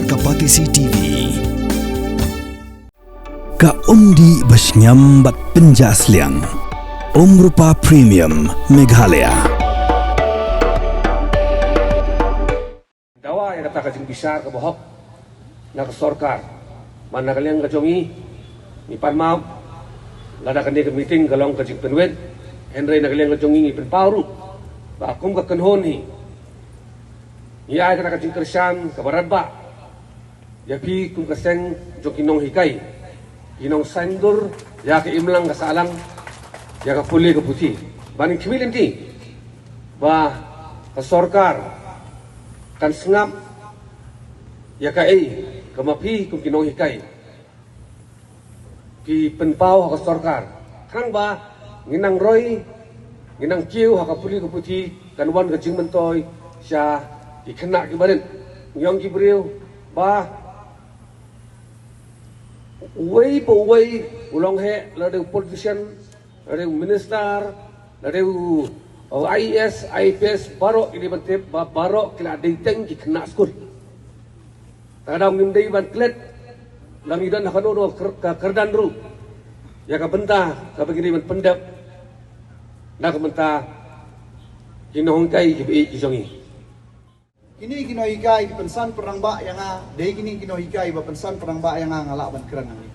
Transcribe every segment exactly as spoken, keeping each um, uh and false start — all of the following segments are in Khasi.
Ka Batesi T V. Ka umdih ba shngiam bad pynjah sliang. Umrupa Premium Meghalaya. Dawa ïa kata ka jingbishar kaba hok na ka sorkar. Ba na ka liang ka jong ngi, ngi pan map, lada kane ka meeting ka long ka jingpynwit, hynrei na ka liang ka jong ngi ngi pynpaw ruh ba kum ka kynhun hi, ngi ai kata ka jingkyrshan kaba radbah ïa phi kum ka seng jong ki nonghikai, ki nongsaiñdur ïa ka imlang ka sahlang, ïa ka pule ka puthi. Ban khmih lynti ba ka sorkar kan sngap ïa kaei kaba phi kum ki nonghikai ki pynpaw ha ka sorkar. Khnang ba ngi nang roi, ngi nang kiew ha ka pule ka puthi, kan wan ka jingmyntoi sha ki khynnah ki barit. Ngi ong ki briew ba uwei pa uwei, u long heh, lada u politician, lada u minister, lada u, u I A S, I P S, baroh ki dei ban tip ba baroh ki la dei teng ki khynnah skul. Te ka daw ngim dei ban klet, la ngi don ha kano kano ka kyrdan ruh ïa ka bynta kaba ngi dei ban pyndep na ka bynta ki nonghikai kiba ïeit ki jong ngi. Kine ki nonghikai ki pynsan pynrangbah ïa nga, dei kine ki nonghikai ba pynsan pynrangbah ïa nga, nga lah ban kren hangne.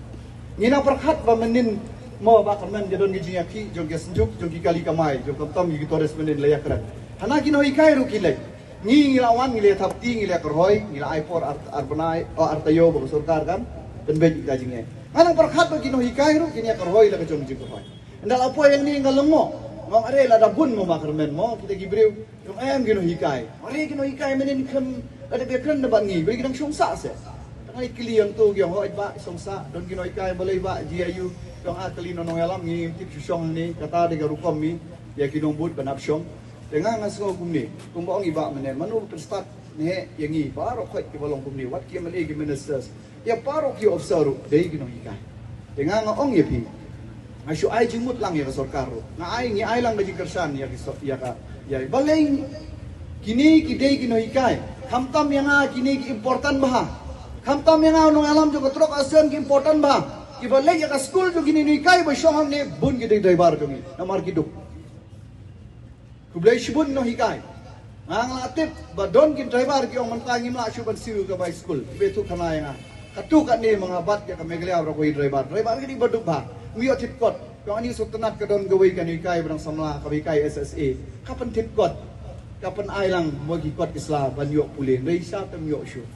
Ngi nang pyrkhat ba mynnin mo Bah Kyrmen, ka don ka jingïakhih jong ka synjuk, jong ki kali kamai, jong khamtam ki tourist mynnin la ïakren. Hana ki nonghikai ruh ki leit. Ngi, ngi la wan, ngi la thapti, ngi la kyrhoi, ngi la ai por ar, ar bnai, oh, ar taïew ba ka sorkar kan pynbeit ïa ka jingeh. Nga nang pyrkhat ba ki nonghikai ruh kin ïa kyrhoi la ka jong ka jingkyrhoi. Ynda la poi hangne nga lyngngoh, nga ong are lada bun mo Bah Kyrmen mo, kita ki briew. Jong em ki nonghikai. Are ki nonghikai mynnin khlem, lada ba kren da bad ngi, ba ki dang shong sah seh. Tang ngi kylli ïa uto ki ong hooid bah, shong sah, don ki nonghikai balei bah, jia aiu, ki ong ah kylli na u nongïalam, ngim tip shu shong hangne, kata dei ka rukom mi ïa ki nongbud ban ap shong. Te nga nga sngew kumne, kumba ong i bah mynne, mano ba pynstad ne ïa ngi baroh khoit kiba long kumne, wat ki M L A ki ministers, ïa baroh ki officer ruh dei ki nonghikai. Te nga nga ong ïa phi, nga shu ai jingmut lang ïa ka sorkar ruh. Nga ai, ngi ai lang ka jingkyrshan ïa ki so-, ïa ka, ïa balei kine ki dei ki nonghikai. Khamtam ïa nga kine ki important bha. Khamtam ïa nga u nongïalam jong ka Trok Asen ki important bha. Kiba leit ïa ka skul jong kine ki nonghikai ba shong hangne bun ki dei driver jong ngi. Namar ki duk. Khublei shibun nonghikai. Nga nga la tip ba don ki driver ki ong mynta ngim lah shuh ban siew ka bai skul. Kiba ïathuh khana ïa nga. Katto katne ma nga bat ïa ka Meghalaya baroh kawei driver. Driver ki dei ba duk bha. Ym ïoh thied kot. Ka ong ani sngewtynnat ka don kawei ka nonghikai ba dang samla kaba hikai S S A. Ka pyntied kot. Ka pynai lang mo ki kot ki sla ban ïoh pule. Hynrei shisha te ym ïoh shuh.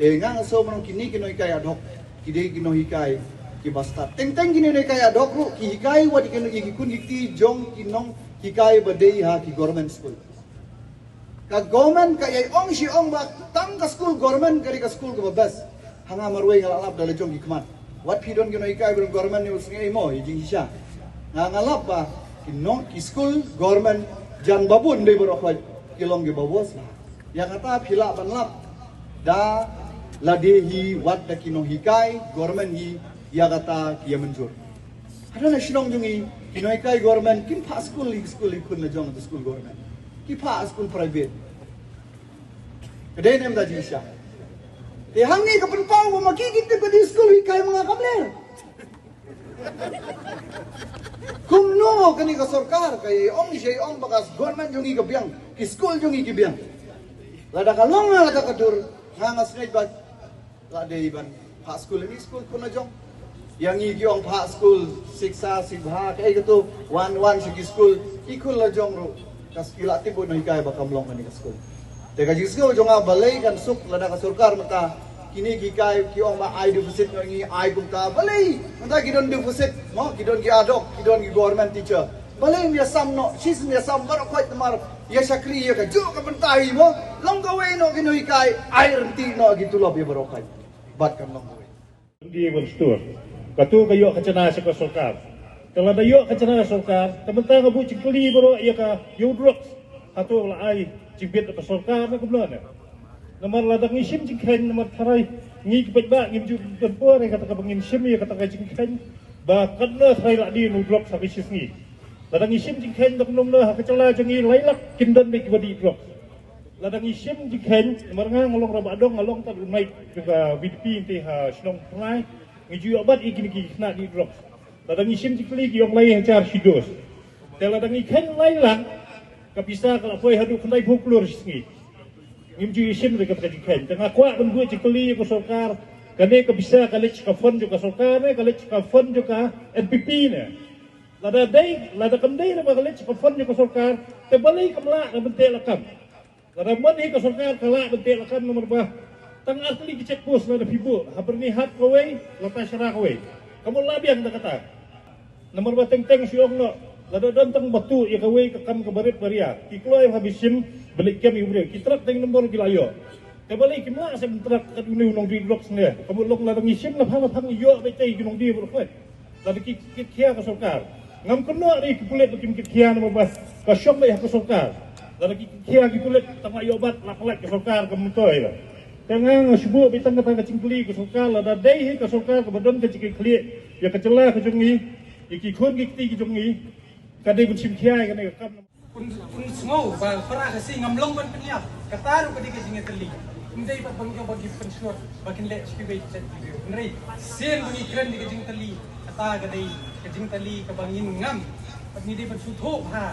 Te nga nga sngew ba kine ki nonghikai ad hoc ki dei ki nonghikai kiba stad. Teng teng kine nonghikai ad hoc ruh ki hikai wat ïa ki, ïa ki khun ki kti jong ki nonghikai ba dei ha ki government school. Ka government ka ïai ong shi ong ba tang ka skul government ka dei ka skul kaba best. Ha nga marwei nga la lap da la jong ki khmat. Wat phi don ki nonghikai ba don government ne u sngew mo ïa jingshisha. Nga nga lap ba ki nong ki skul government jan ba bun dei baroh khoit ki long kiba worst. Ïa kata phi lah ban lap da lade hi wat da ki nonghikai government hi ïa kata ki ïa mynjur. Haduh na shnong jong ngi ki nonghikai government kim phah skul hi skul hi khun la jong ha skul government. Ki phah skul private. Ka dei ne em da jingshisha. Te hangne ka pynpaw ba ma ki ki tip ka dei skul hikai ma nga kam ler. Kumno kane ka sorkar ka ïai ong, ïai ong ba ka government jong ngi ka biang, ki skul jong ngi ki biang. Lada ka long nga lada ka dur, nga nga sngew ba la dei ban phah skul, ni skul khun la jong. Ïa ngi ki ong phah skul, siksa, sibha, kaei kato, wan wan sha ki skul, ki khun la jong ruh. Ka skul la tip bun nonghikai ba kam long kane ka skul. Te ka jingsngew jong nga balei kan suk lada ka sorkar mynta kine ki hikai ki ong ba ai deficit ngi ai kumta balei mynta ki don deficit mo ki don ki ad hoc ki don ki government teacher balei ym ïasam noh shisien ïasam baroh khoit namar ïa shakri ïa ka juh ka bynta hi mo long kawei noh ki nonghikai ai rynti noh ki tulop ïa baroh khoit bad kan long kawei. Di ban stur. Katu ka ïoh ka chana sha ka sorkar. Ka lada ïoh ka chana sorkar, ka mynta nga buh jingkylli baroh ïa ka ïa u drugs. Hato la ai jingbit ka sorkar na kumno ne. Namar lada ngi shim jingkheiñ namar tharai ngi ki paidbah ngim ju don por ïa kata ka ba ngin shim ïa kata ka jingkheiñ. Ba katno tharai la di nu drugs ha ka shisngi. Lada ngi shim jingkheiñ da kumno ha ka jylla jong ngi lai lak kin don beit ki ba di drugs. Lada ngi shim jingkheiñ, namar nga nga long Rangbah Dong, nga long tad u nai jong ka VDP te ha shnong Pyrnai, ngi ju ïoh bat ïa kine ki khynnah die drugs. Lada ngi shim jingkylli ki ong lai hajar shi dos. Te lada ngi kheiñ lai lang, ka pisa ka la poi haduh khyndai phew klur shi sngi. Ngim ju ïa shim re ka jingkheiñ. Te nga kwah ban buh jingkylli ïa ka sorkar, kane ka pisa ka leit sha ka fund jong ka sorkar ne ka leit sha ka fund jong ka NPP ne? Lada dei, lada kam dei re ba ka leit sha ka fund jong ka sorkar, te balei kam lah re ban teh lakam? Lada mon hi ka sorkar ka lah ban teh lakam namar ba tang ar tylli ki check post lada phi buh ha Byrnihat kawei, Lataishara kawei. Ka mut la biang da kata. Namar ba teng teng shu ong noh, lada don tang ba tuh ïa kawei ka kam kaba rit ba ria, ki kloi ha ba shim ba leit kem ïa u briew, ki track teng nombor ki la ïoh. Te balei kim lah seh ban track kat une u nongdie drugs ne? Ka mut long lada ngi shim la phang la phang ïoh beit te ki nongdie baroh khoit. Lada ki kit khia ka sorkar. Ngam kynnoh re ki pulit ba kim kit khia namar ba ka shong beit ha ka sorkar. Lada ki kit khia ki pulit tang la ïoh bat la pyllait ka sorkar ka myntoi la. Te nga nga shu buh beit tang kata ka jingkylli ka sorkar, lada dei hi ka sorkar kaba don ka jingkitkhlieh ïa ka jylla ka jong ngi, ïa ki khun ki kti ki jong ngi, ka dei ban shim khia ïa kane ka kam. Un, un sngew ba para Khasi ngam long ban pynïap. Kata ruh ka dei ka jingïatylli. Ym dei ba ban ïoh ba ki pynshur ba kin leh sha kiwei ki jait ki briew. Hynrei sien ba ngi kren ïa ka jingtylli, kata ka dei ka jingtylli kaba ngin ngam. Bad ngi dei ban sngewthuh bha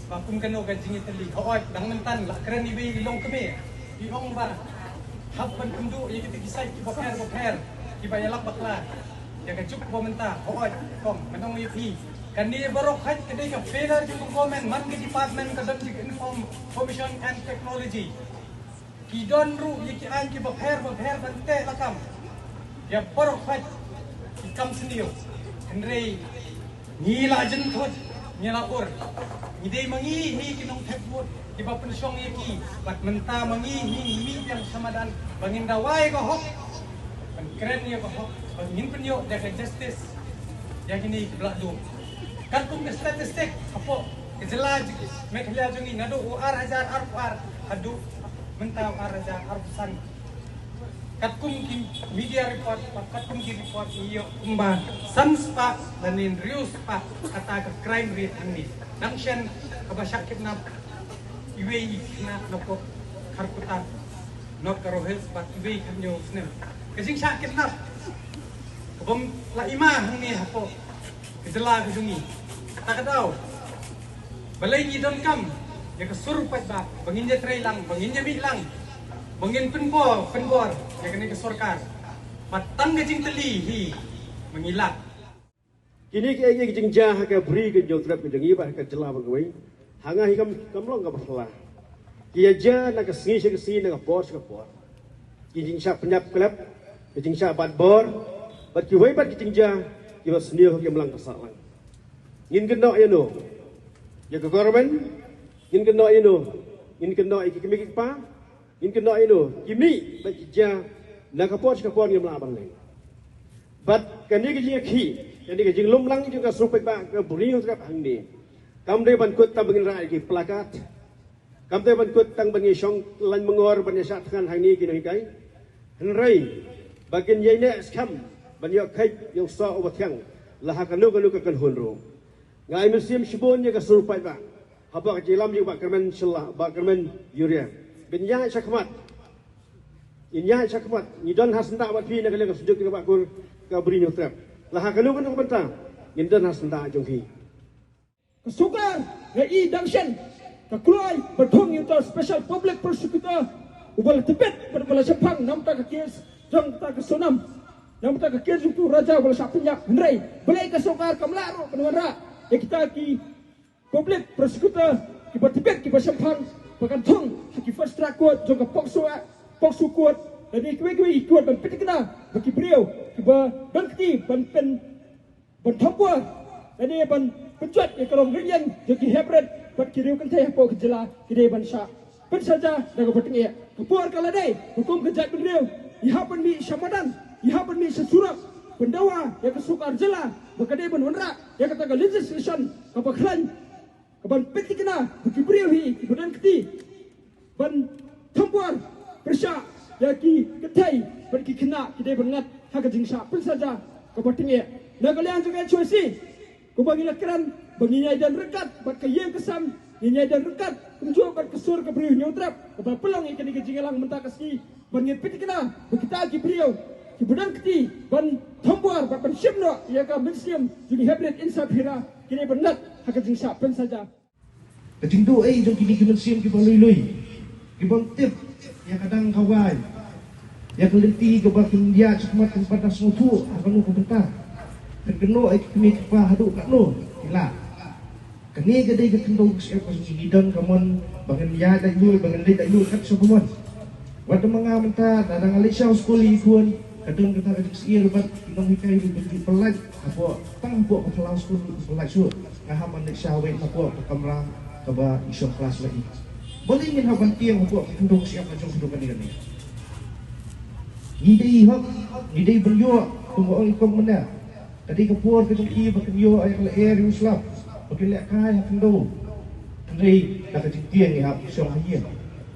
ba kum kano ka jingïatylli. Hooid, dang mynta la kren iwei i longkmie, i ong ba hap ban kynduh ïa kita ki sait kiba pher ba pher, kiba ïalap bakla ïa ka juk ba mynta. Hooid, kong, ngan ong ïa phi, kane baroh khoit ka dei ka failure jong ka government, man ka department ka don jong ka Inform-, Information and Technology. Ki don ruh ïa ki aiñ kiba pher ba pher ban teh lakam ïa baroh khoit ki kam sniew. Hynrei ngi la jynthut, ngi la ur. Ngi dei ma ngi hi ki nongthep vote kiba pynshong ïa ki. Bad mynta ma ngi hi ngi mih biang sha madan ba ngin dawa ïa ka hok, ban kren ïa ka hok, ba ngin pynïoh da ka justice ïa kine kiba la dum. Katkum ka statistic hapoh ka jylla jong, Meghalaya jong ngi, naduh u ar hajar arphew ar haduh mynta u ar hajar arphew san, katkum ki media report, katkum ki report ngi ïoh kumba san spah lane hynriew spah kata ka crime rate hangne. Dang shen kaba shah kidnap iwei i khynnah na pdeng Kharkutta, North Garo Hills, bad iwei i khynnah snem. Ka jingshah kidnap ka bym la i ma hangne hapoh ka jylla ka jong ngi. Kata ka daw, balei ngi donkam ïa ka sur paidbah, ba ngin ïatrei lang, ba ngin ïamih lang, ba ngin pynbor, pynbor ïa kane ka sorkar. Bad tang ka jingtylli hi ma ngi lad. Kine ki, ki jingjia ha ka Bri ka Hynñiewtrep ka jong ngi bad ha ka jylla bad kawei, ha nga hi kam, kam long kaba phylla. Ki ïa jia na ka sngi sha ka sngi, na ka por sha ka por. Ki jingshah pynïap khlem, ki jingshah bat bor, bad kiwei pat ki jingjia kiba sniew ha ki imlang ka sahlang. Ngin kynnoh ïano? Ïa ka government? Ngin kynnoh ïano? Ngin kynnoh ïa ki kmie ki kpa? Ngin kynnoh ïano? Ki mih bad ki jia na ka por sha ka por, ngim lah ban leh. Bad kane ka jingïakhih, kane ka jinglum lang jong ka sur paidbah ka Bri Hynñiewtrep hangne, kam dei ban kut tang ba ngin rah ïa ki placard. Kam dei ban kut tang ban ïashong lain myngor ban ïashah thngan hangne ki nonghikai. Hynrei ba kin ïaineh skhem ban ïoh kheit ïoh soh uba thiang la ha kano kano ka kynhun ruh. Nga ai mynsiem shibun ïa ka sur paidbah hapoh ka jingïalam jong Bah Kyrmen Shylla, Bah Kyrmen Uriah, ban ïaid shakhmat. Ngin ïaid shakhmat, ngi don ha syndah bad phi na ka liang ka Synjuk Ïing Bah Kur ka Bri Hynñiewtrep. La ha kano kano ka bynta ngin don ha syndah jong phi. Ka sorkar, nga i dang shen, ka kloi ba thung ïa uta u special public prosecutor uba la tbit bad uba la shemphang na bynta ka case jong kata ka Sonam, na bynta ka case jong uta u raja uba la shah pynïap. Hynrei balei ka sorkar kam lah ruh ban wanrah ïa kita ki public prosecutor kiba tbit, kiba shemphang, ba kan thung ha ki fast track court jong ka POCSO Act, POCSO Court, lane kiwei kiwei ki court ban pynthikna ba ki briew kiba don kti ban pyn ban thombor lane ban pynjot ïa ka long riewïong jong ki heprit bad ki riew kynthei hapoh ka jylla ki dei ban shah pynsaja da kaba tyngeh. Ka por ka la dei, hukum ka jaitbynriew, ngi hap ban mih sha madan, ngi hap ban mih sha surok ban dawa ïa ka sorkar jylla ba ka dei ban wanrah ïa kata ka legislation kaba khlaiñ, kaban pynthikna ba ki briew hi kiba don kti ban thombor pyrshah ïa ki kynthei bad ki khynnah ki dei ban ngat ha ka jingshah pynsaja kaba tyngeh. Na ka liang jong ka HYC, kumba ngi la kren, ba ngin ïai don ryngkat bad ka ïing ka sem Ngin ïai don ryngkat kumjuh bad ka sur ka briew Hynñiewtrep kaba pynlong ïa kane ka jingïalang mynta ka sngi, ban ngin pynthikna ba kita ki briew kiba don kti ban thombor bad ban shim noh ïa ka mynsiem jong ki heprit Insaphira, kine ban ngat ha ka jingshah pynsaja. Ka jingduh ei jong kine ki mynsiem kiba lui lui, kibym tip ïa ka dang ka wai, ïa ka lynti kaba kin ïaid shakhmat, kin pat da sngewthuh ha kano ka bynta, kin kynnoh ïa ki kmie ki kpa haduh katno ki lah. Kane ka dei ka khyndew ka shyiap ka jong ngi, ngi don ka mon ba ngin ïaid laitluid, ba ngin leit laitluid kat shaba mon. Wat da ma nga mynta, lada nga leit sha skul ïa ki khun, ka don kata ka jingsyier bad ki nonghikai ruh ban ju pyllait hapoh, tang hapoh ka phyllaw skul ruh ki pyllait shuh. Nga hap ban leit sha wei hapoh ka kamra kaba i shong klas la i. Balei ngin hap ban tieng hapoh ka khyndew ka shyiap ka jong ka dei kane? Ngi dei hok, ngi dei ban ïoh, kumba ong i kong mynne. Ka dei ka por ka jong ki ba kin ïoh ïa ka lyer ïa u slap, ba kin lehkai ha khyndew. Hynrei da ka jingtieng ngi hap shong ha ïing,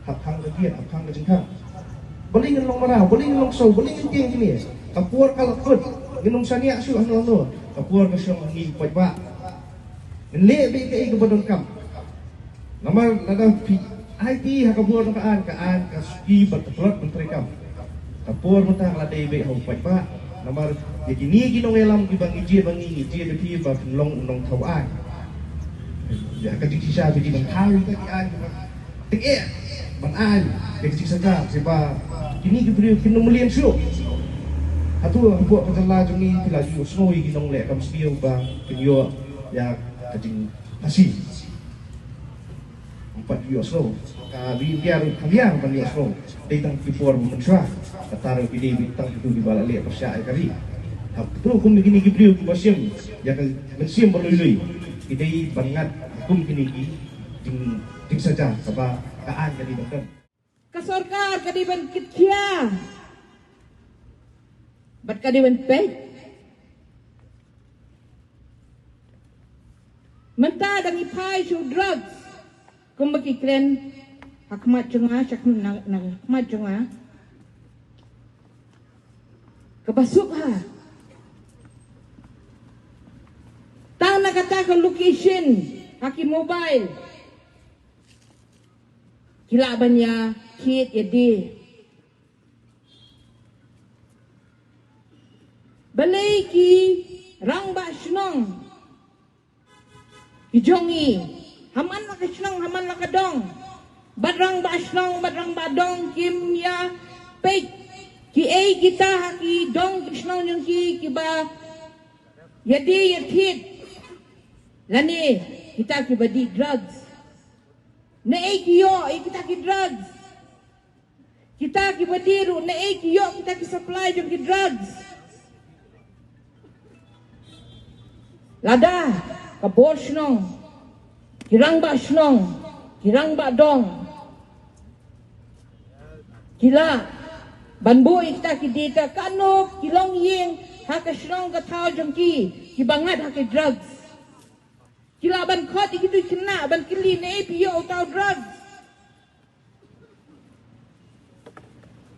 hap khang ka kiad, hap khang ka jingkhang. Balei ngin long mraw, balei ngin long saw, balei ngin tieng kine? Ka por ka la kut, ngin ym shaniah shuh hangno hangno. Ka por ka shong ha ngi paidbah. Ngin leh beit kaei kaba donkam. Namar lada phi aiti ha ka bor jong ka aiñ, ka aiñ ka suki bad ka tlot ban treikam. Ka por mynta ka la dei beit ha u paidbah. Namar ïa kine ki nongïalam kiba ngi jied ba ngi, ngi jied ba phi ba phin long u nongthaw aiñ. Ïa ka jingshisha phi dei ban thaw ïa ki aiñ kiba tyngeh ban aiñ ïa ka jingsaja, shisha ba kine ki briew kin ym mlien shuh. Hato hapoh ka jylla jong ngi phi la ju ïohsngew ïa ki nongleh kam sniew ba kin ïoh ïa ka jingphasi? Ym pat ïohsngew. Ka India ruh ka liang ban ïohsngew. Dei tang ki por mynshuwa. Kata ruh ki dei tang kito kiba la leh pyrshah ïa ka ri. Hap kito kum kine ki briew kiba shim ïa ka mynsiem ba lui lui, ki dei ban ngat kum kine ki jing, jingsaja kaba ka aiñ ka dei ban don. Ka sorkar ka dei ban kitkhia bad ka dei ban peit. Mynta da ngi phai sha u drugs, kumba ki kren ha khmat jong nga, sha khmat na, na khmat jong nga, kaba suk ha. Tang na kata ka location ha ki mobile, ki lah ban ïa thied ïa die. Balei ki rangbah shnong ki jong ngi, ha man la ka shnong, ha man la ka dong, bad rangbah shnong bad rangbah dong kim ïa peit kiei kita ha ki dong ki shnong jong ki kiba ïa die ïa thied, lane kita kiba dih drugs? Naei ki ïoh ïa kita ki drugs? Kita kiba die ruh naei ki ïoh kita ki supply jong ki drugs? Lada ka bor shnong, ki rangbah shnong, ki rangbah dong ki lah ban buh ïa kita ki data, katno ki longïing ha ka shnong ka thaw jong ki kiba ngat ha ki drugs? Ki lah ban khot ïa kito ki khynnah ban kylli naei phi ïoh uta u drugs?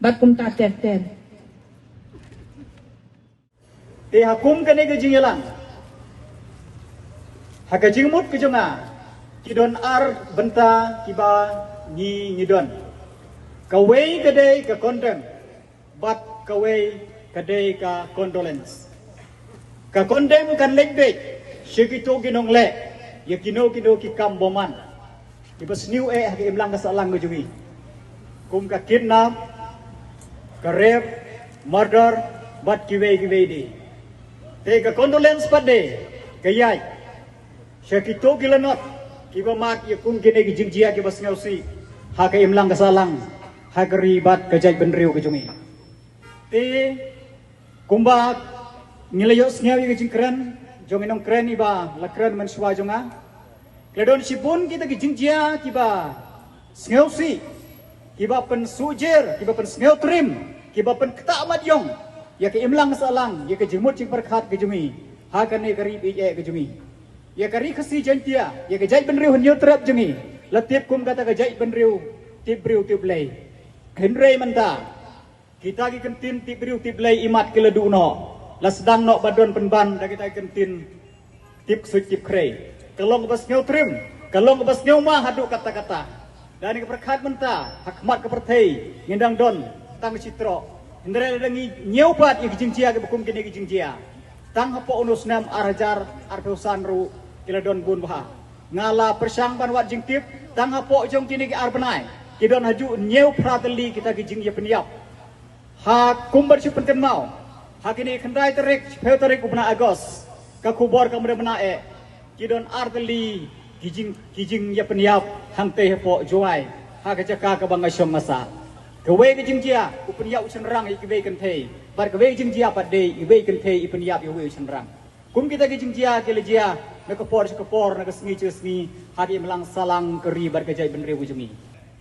Bad kumta ter ter. Te ha kum kane ka jingïalang, ha ka jingmut ka jong nga, ki don ar bynta kiba ngi ngi don. Kawei ka dei ka condemn, bad kawei ka dei ka condolence. Ka condemn kan leit beit sha kito ki nongleh ïa kino kino ki kam bymman kiba sniew eh ha ka imlang ka sahlang ka jong ngi, kum ka kidnap, ka rape, murder, bad kiwei kiwei de. Te ka condolence pat de ka ïaid sha kito ki lanot kiba mad ïa kum kine ki jingjia kiba sngewsih ha ka imlang ka sahlang, ha ka ri bad ka jaitbynriew ka jong ngi. Te kumba ngi la ïohsngew ïa ka jingkren jong i nongkren iba la kren mynshuwa jong nga, ki la don shibun kita ki jingjia kiba sngewsih, kiba pynsuhjer, kiba pynsngewtrim, kiba pynktah madiong ïa ka imlang sahlang, ïa ka jingmut jingpyrkhat ka jong ngi ha kane ka ri baieit ka jong ngi, ïa ka ri Khasi Jaiñtia, ïa ka jaitbynriew Hynñiewtrep jong ngi. La tip kum kata ka jaitbynriew tip briew tip Blei. Hynrei mynta kita ki kyntien tip briew tip Blei imat ki la duh noh, la sdang noh ba don pynban da kita ki kyntien tip ksuid tip khrei. Ka long kaba sngewtrim, Ka long kaba sngewma haduh katta katta. Da kane ka pyrkhat mynta, ha khmat ka pyrthei, ngin dang don tang shi troh. Hynrei lada ngi ñiew pat ïa ki jingjia kiba kum kine ki jingjia, tang hapoh une u snem ar hajar arphew san ruh ki la don bun bha. Nga la pyrshang ban wad jingtip, tang hapoh jong kine ki ar bnai, ki don haduh hynñiew phra tylli kita ki jingïapyniap. Ha kumba shu pynkynmaw, ha kine khyndai tarik, shiphew tarik u bnai August, ka khubor kam dei mynta eh, ki don ar tylli ki jing, ki jingïapyniap hangtei hapoh Jowai, ha ka jaka kaba nga shong nga sah. Kawei ka jingjia, u pynïap u shynrang ïa kiwei kynthei, bad kawei ka jingjia pat dei, iwei i kynthei i pynïap ïa uwei u shynrang. Kum kita ki jingjia ki la jia na ka por sha ka por, na ka sngi sha ka sngi, ha ka imlang sahlang ka ri bad ka jaitbynriew ka jong ngi.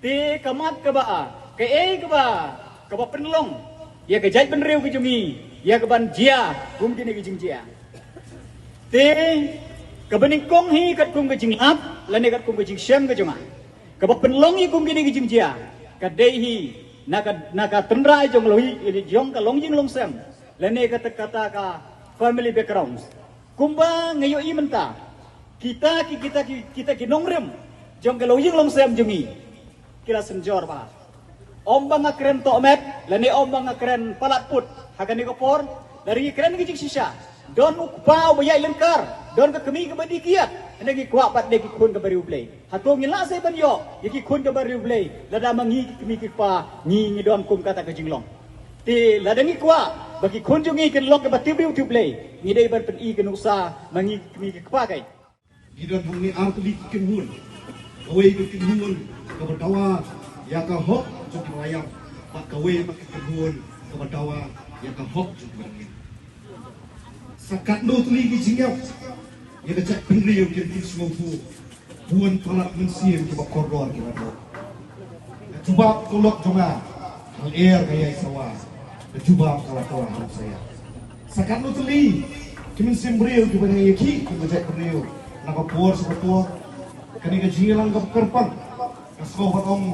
Te ka mat kaba, kaei kaba, kaba pynlong ïa ka jaitbynriew ka jong ngi ïa kaban jia kum kine ki jingjia? Te kaba nyngkong hi katkum ka jinglap lane katkum ka jingshem ka jong nga, kaba pynlong ïa kum kine ki jingjia ka dei hi na ka, na ka tynrai jong ka long, jong ka longïing longsem lane kata, kata ka family background. Kumba nga ïohi mynta, kita ki, kita ki, kita ki nongrim jong ka longïing longsem jong ngi ki la synjor bha. Ym ba nga kren tohmet lane ym ba nga kren palat put ha kane ka por, lada ngi kren ka jingshisha, don u kpa uba ïaid lyngkar, don ka kmie kaba dih kiad, hynrei ngi kwah pat dei ki khun kaba riewblei. Hato ngi lah seh ban ïoh ïa ki khun kaba riewblei lada ma ngi ki kmie ki kpa ngi, ngi don kum kata ka jinglong? Te lada ngi kwah ba ki khun jong ngi kin long kiba tip riew tip Blei, ngi dei ban pyni ka nuksa ma ngi ki kmie ki kpa keiñ. Ngi don hangne ar tylli ki kynhun. Kawei ka kynhun kaba dawa ïa ka hok jong ki nongïap, bad kawei pat ka kynhun kaba dawa ïa ka hok jong ki nongïap. Sa katno tylli ki jingïap ïa ka jaitbynriew kin pynsngewthuh, bun palat mynsiem kiba kordor kiba doh. Ka jubab ka lok jong nga, ka lyer ka ïai sawa, ka jubab ka la kylla ha nuksa ïa. Sa katno tylli ki mynsiem briew kiba ngi ïakhih kum ka jaitbynriew na ka por sha ka por. Kane ka jingïalang kaba kyrpang, nga sngew ban ong,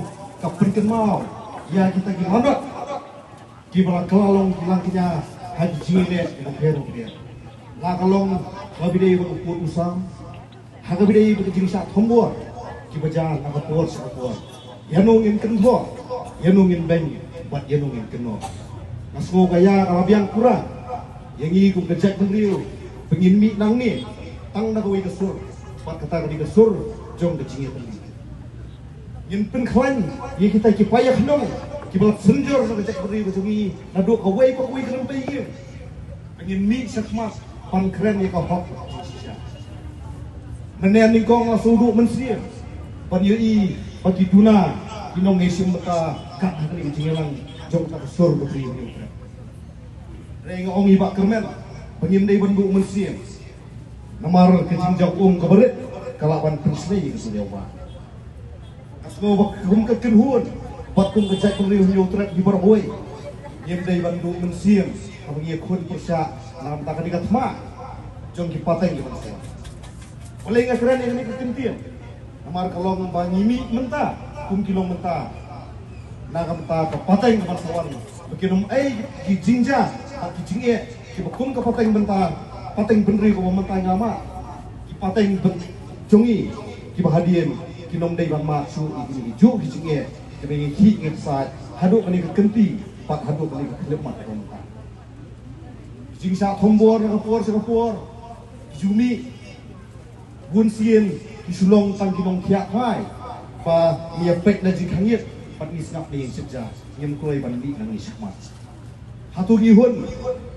ka pynkynmaw ïa kita ki lanot kiba la kylla long ki langkñia ha ki jingïaleh kiba pher ba pher. La ka long kaba dei bad u pud u sam, ha kaba dei bad ka jingshah thombor kiba jia na ka por sha ka por. Ïano ngin kynthoh, ïano ngin beiñ, bad ïano ngin kynnoh. Nga sngew ka ïa ka la biang pura ïa ngi kum ka jaitbynriew ba ngin mih nangne tang na kawei ka sur, bad kata ka dei ka sur jong ka jingïatylli. Ngin pynkhlaiñ ïa kita ki paidbah khnong kiba la synjor na ka jaitbynriew ka jong ngi naduh kawei pa kawei ka lynti ïing. Ngin mih shakhmat ban kren ïa ka hok. Mynne nyngkong la sngewthuh mynsiem ban ïohi ba ki duna ki nongshim bynta kat ha kane ka jingïalang jong kata ka sur ba ki ïohi. Hynrei nga ong ïa i Bah Kyrmen ba ngim dei ban duh mynsiem. Namar ka jingjia um kaba rit ka lah ban pynshlei ïa ka suliang ba. Nga sngew ba kum ka kynhun bad kum ka jaitbynriew Hynñiewtrep hi baroh kawei, ngim dei ban duh mynsiem haba ngi ïakhun pyrshah na ka bynta kane ka thma jong ki pateng ki bangsa. Balei nga kren ïa kane ka kyntien? Namar ka long ba ngi mih mynta kum ki long mynta na ka bynta ka pateng ka ban sa wan, ba kin ym ei ki jingjia bad ki jingeh kiba kum ka pateng bynta, pateng bynriew kaba mynta ngi la mad. Ki pateng bynta jong ngi kiba hadien kin ym dei ban mad shuh ïa kine kijuh ki jingeh kiba ngi khih ngi ksaid haduh kane ka kynti bad haduh kane ka khyllipmat kaba mynta. Ki jingshah thombor na ka por sha ka por ki ju mih. Bun sien ki shu long tang ki nongthiah thmai ba ngi ïa peit na jingkhangit bad ngi sngap na ïing shetja, ngim kloi ban mih nangne shakhmat. Hato ngi hun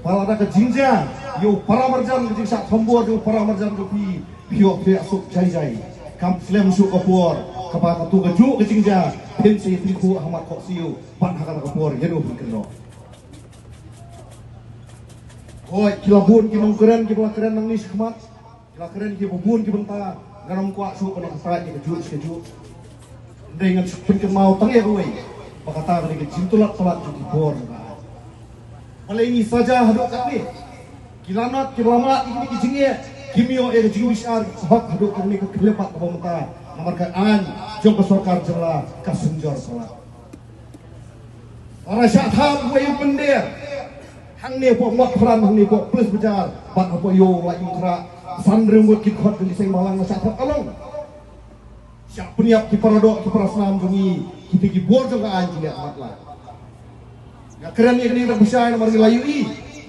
ba lada ka jingjia ïa u para marjan, ka jingshah thombor ïa u para marjan jong phi, phi ïoh phi ïa suk jai jai? Kam slem shuh ka por kaba kato kajuh ka jingjia phin sa ïatyngkhuh ha mat khohsiew bad ha kata ka por ïano phin kynnoh? Hooid, ki la bun ki nongkren kiba la kren nangne shakhmat. Ki la kren kiba bun ki bynta, ngan ym kwah shuh ban ïa kata ïa kajuh shi kajuh. Hynrei ngan shu pynkynmaw tang ïa kawei ba kata ka dei ka jingtulot palat jong ki bor. Balei ngi saja haduh katne? Ki lanot kiba la mad ïa kine ki jingeh kim ïoh ïa ka jingbishar hok haduh katne ka khyllipmat kaba mynta. Namar ka aiñ jong ka sorkar jylla ka synjor palat. Lada shah thap uwei u pyndiar hangne hapoh Mawkyrwat, hangne hapoh Police Bazar bad hapoh ïew Laitumkhrah, san riewmut ki khot ki seng bhalang, lada shah thap ka long. Shah pynïap ki para doh ki para snam jong ngi, kita ki bor jong ka aiñ ki la matlah. Nga kren ïa kane da bishar namar ngi la ïohi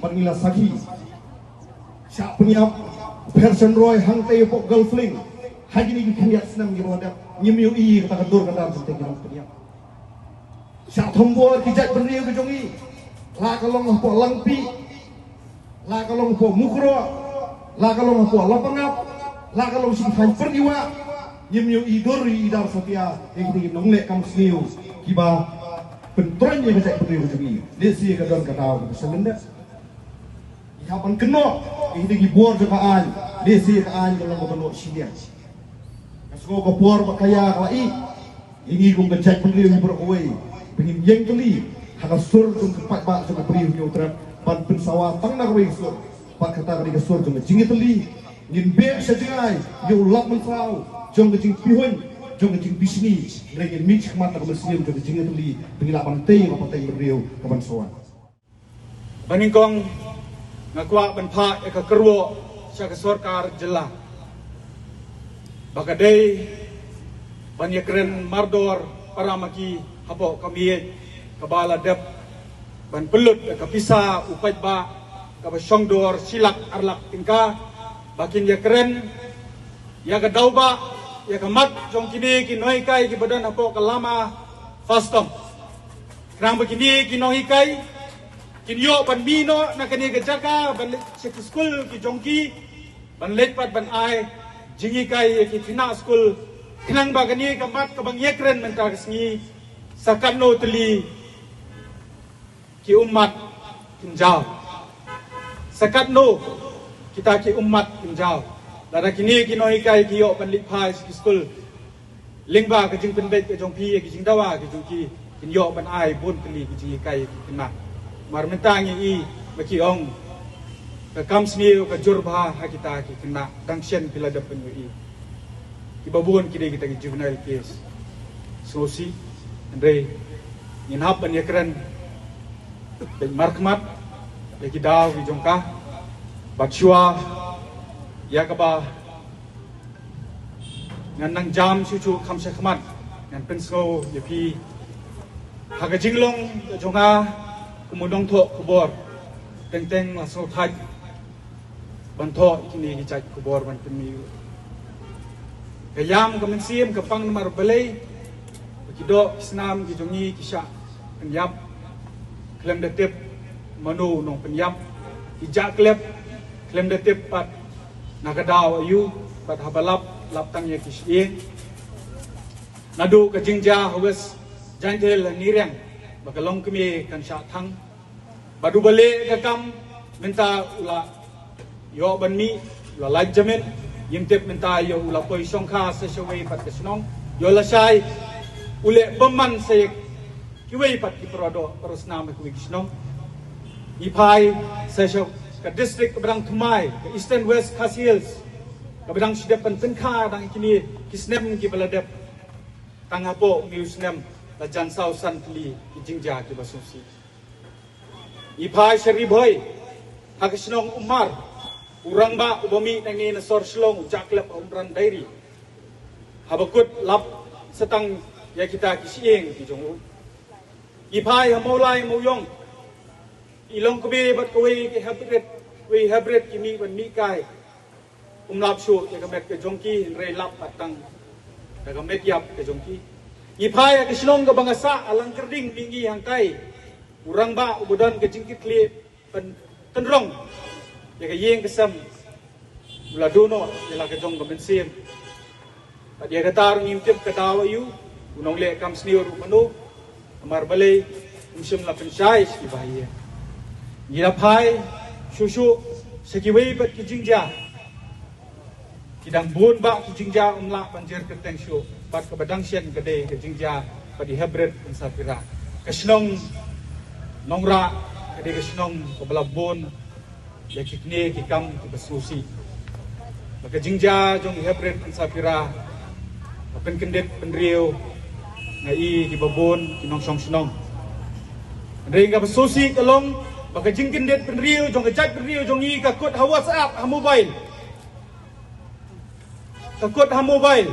bad ngi la sakhi. Shah pynïap Pherson Roy hangtei hapoh Golf Link. Ha kine ki khyndiat snem kiba la dep ngim ïohi kata ka dur ka dar jong te ki nongpynïap. Shah thombor ki jaitbynriew ki jong ngi, la ka long hapoh Langpih, la ka long hapoh Mukroh, la ka long hapoh Lapangap, la ka long sha ki thaiñ Pyrdiwah. Ngim ïohi dur ïohi dar satia ïa kita ki nongleh kam sniew kiba pyntroiñ ïa ka jaitbynriew ki jong ngi. Lehse ka don ka daw kaba sngewlyndet. Ngi hap ban kynnoh ïa kita ki bor jong ka aiñ. Lehse ka aiñ ka long kaba noh shiliang. Nga sngew ka por bad ka ïa ka la ïeh ïa ngi kum ka jaitbynriew hi baroh kawei ba ngin ïeng tylli ha ka sur jong ka paidbah jong ka Ri Hynñiewtrep ban pynsawa tang na kawei ka sur. Bad kata ka dei ka sur jong ka jingïatylli. Ngin beh sha jngai ïa u lap mynsaw jong ka jingpihuiñ, jong ka jingbishni. Hynrei ngin mih shakhmat na ka mynsiem jong ka jingïatylli ba ngin lah ban tei ïa ka pateng bynriew ka ban sawa. Ba nyngkong nga kwah ban phah ïa ka kyrwoh sha ka sorkar jylla ba ka dei ban ïakren mardor para ma ki hapoh ka miej kaba la dep ban pynlut ïa ka pisa u paidbah kaba shong dor shi lak ar lak tyngka, ba kin ïakren ïa ka daw ba ïa ka mat jong kine ki nonghikai kiba don hapoh ka lama FASTOM. Khnang ba kine ki nonghikai kin ïoh ban mih noh na kane ka jaka ban leit sha ki skul ki jong ki, ban leit pat ban ai jinghikai ïa ki khynnah skul, khnang ba kane ka mat kaba ngi ïakren mynta ka sngi sa katno tylli ki ummat kin jaw. Sa katno kita ki ummat kin jaw. Lada kine ki nonghikai ki ïoh ban leit phai sha ki skul lyngba ka jingpynbeit ka jong phi ïa ki jingdawa ki jong ki, kin ïoh ban ai bun tylli ki jinghikai ïa ki khynnah. Namar mynta ngi i ba ki ong ka kam sniew ka jur bha ha kita ki khynnah, dang shen phi la dep pynïohi. Kiba bun ki dei kita ki juvenile case. Sngewsih, hynrei ngin hap ban ïakren beit markhmat ïa ki daw ki jong ka. Bad shuwa ïa kaba ngan nang jam shuh shuh kham shakhmat, ngan pynsngew ïa phi ha ka jinglong ka jong nga kum u nongthoh khubor. Teng teng la sngewthait ban thoh ïa kine ki jait khubor ban pynmih. Ka ïam ka mynsiem ka pang namar balei ba ki doh ki snam ki jong ngi ki shah pynïap khlem da tip mano u nongpynïap, ki jah klep khlem da tip pat na ka daw aïu, bad haba lap, lap tang ïa ki shyieng. Naduh ka jingjia ha West Jaintia Hills ha Nongriang ba ka longkmie kan shah thang. Bad uba leh ka kam mynta u la ïoh ban mih, u la lait jamin. Ngim tip mynta ïoh u la poi shongkha sa shawei pat ka shnong, ïoh lashai u leh bymman sa ïa kiwei pat ki para doh para snam ha kiwei ki shnong. Ngi phai sa sha ka district kaba dang thymmai, ka Eastern West Khasi Hills, kaba dang shu dep ban pynkha dang kine ki snem kiba la dep. Tang hapoh une u snem la jan saw san tylli ki jingjia kiba sngewsih. Ngi phai sha Ri Bhoi ha ka shnong Umar, u rangbah uba mih nangne na sor Shillong u jah klep ha Umran Dairy. Haba kut lap sa tang ïa kita ki shyieng ki jong u. Ngi phai ha Mawlai Mawiong, i longkmie bad kawei ka hybrid, kawei hybrid ki mih ban mih kai. Um lap shuh ïa ka met ka jong ki, hynrei lap pat tang da ka met ïap ka jong ki. Ngi phai ha ka shnong kaba nga sah ha Langkyrding mihngi hangtai, u rangbah uba don ka jingkitkhlieh pyntynrong ïa ka ïing ka sem u la duh noh ïa la ka jong ka mynsiem. Bad ïa kata ruh ngim tip ka daw aïu, u nongleh kam sniew ruh mano. Namar balei um shym la pynshai sha ki bahaïing. Ngi la phai shuh shuh sha kiwei pat ki jingjia. Ki dang bun bah ki jingjia, um lah ban jer kyrteng shuh. Bad kaba dang shen ka dei ka jingjia bad i Hebred Ansapira. Ka shnong Nongrah ka dei ka shnong kaba la bun ïa kine ki kam kiba sngewsih. Ba ka jingjia jong i Hebred Ansapira ka pynkyndit pynriew, nga i kiba bun ki nongshong shnong. Hynrei kaba sngewsih ka long ba ka jingkyndit pynriew jong ka jaitbynriew jong ngi ka kut ha WhatsApp, ha mobile. Ka kut ha mobile.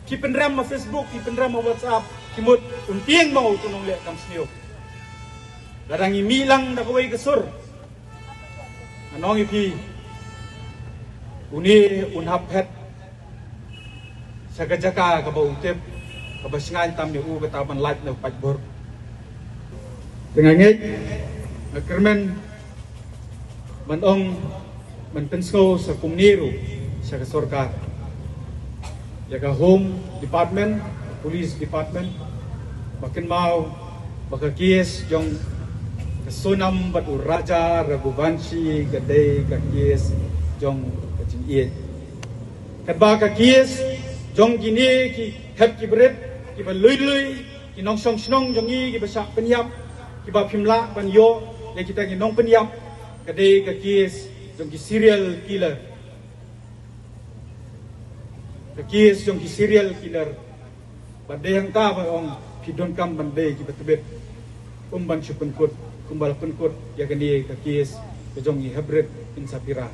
Ki pynrem ha Facebook, ki pynrem ha WhatsApp, ki mut un tieng ma utu u nongleh kam sniew. Lada ngi mih lang da kawei ka sur, nga ong ïa phi, une un hap phet sha ka jaka kaba u tip, kaba shngaiñ tam ïa u kata ban lait na u paidbah. Te nga ngeit, nga kyrmen ban ong, ban pynsngew sa kumne ruh sha ka sorkar, ïa ka Home Department, Police Department, ba kynmaw ba ka case jong ka Sonam bad u Raja Raghuvanshi ka dei ka case jong ka jingïeit. Katba ka case jong kine ki hep ki barit, kiba lui lui, ki nongshong shnong jong ngi kiba shah pynïap, kiba phim lah ban ïoh ïa kita ki nongpynïap, ka dei ka case jong ki serial killer. Ka case jong ki serial killer. Bad dei hangta ba ong phi donkam ban dei kiba tbit, ym ban shu pynkut kumba la pynkut ïa kane ka case ka jong i hep barit Insapira.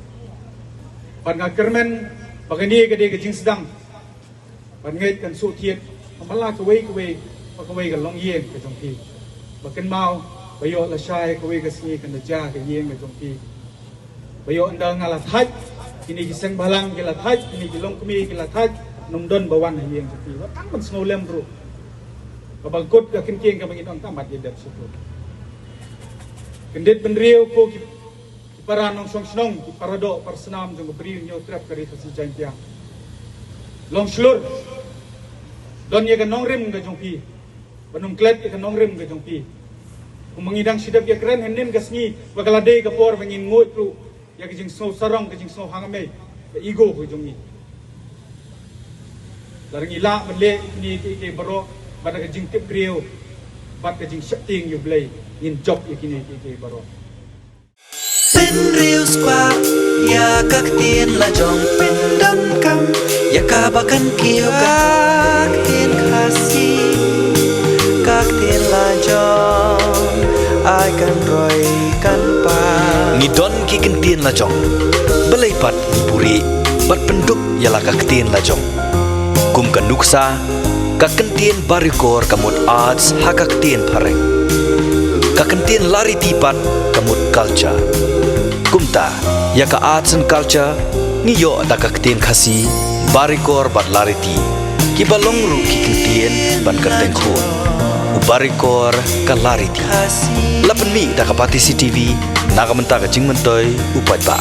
Bad nga kyrmen ba kane ka dei ka jingsdang. Ban ngeit kan shu thied, ba la kawei kawei, ba kawei ka longïing ka jong phi. Ba kynmaw, ba ïoh lashai kawei ka sngi kan da jia ka ïing ka jong phi. Ba ïoh ynda nga la thait, kine ki seng bhalang ki la thait, kine ki longkmie ki la thait, nym don ba wan ha ïing jong phi. Ba tang ban sngewlem ruh. Ba ba kut ka kyntieng kaba ngin ong ka mat ïa dep shuh. Kyndit bynriew ko ki Ki para nongshong shnong, ki para doh, para snam jong ka Bri u Hynñiewtrep ka Ri Khasi Jaiñtia. Long shlur. Don ïa ka nongrim ka jong phi. Ban ym klet ïa ka nongrim ka jong phi. Kumba ngi dang shu dep ïakren hynnin ka sngi, ba ka la dei ka por ba ngin nguid ruh ïa ka jingsngew sarong, ka jingsngew hangmei, ka ego ka jong ngi. Lada ngi lah ban leh ïa kine kiei kiei baroh, bad ka jingtip briew, bad ka jingsheptieng ïa U Blei, ngin jop ïa kine kiei kiei baroh. Bynriew spah ïa ka ktien la jong, pyndonkam ïa kaba kan kiew ka ktien Khasi, ka ktien la jong, ai kan roi kan pan. Ngi don ki ktien la jong, balei pat ngi buhrieh bad pynduk ïa la ka ktien la jong. Kum ka nuksa, ka kyntien Barikor ka mut arts ha ka ktien phareng. Ka kyntien Lariti pat ka mut culture. Kumta, ïa ka arts and culture, ngi ïoh da ka ktien Khasi, Barikor bad Lariti. Kiba long ruh ki kyntien ban kyrteng khun. U Barikor ka Lariti. La pynmih da ka Batesi T V, na ka bynta ka jingmyntoi u paidbah.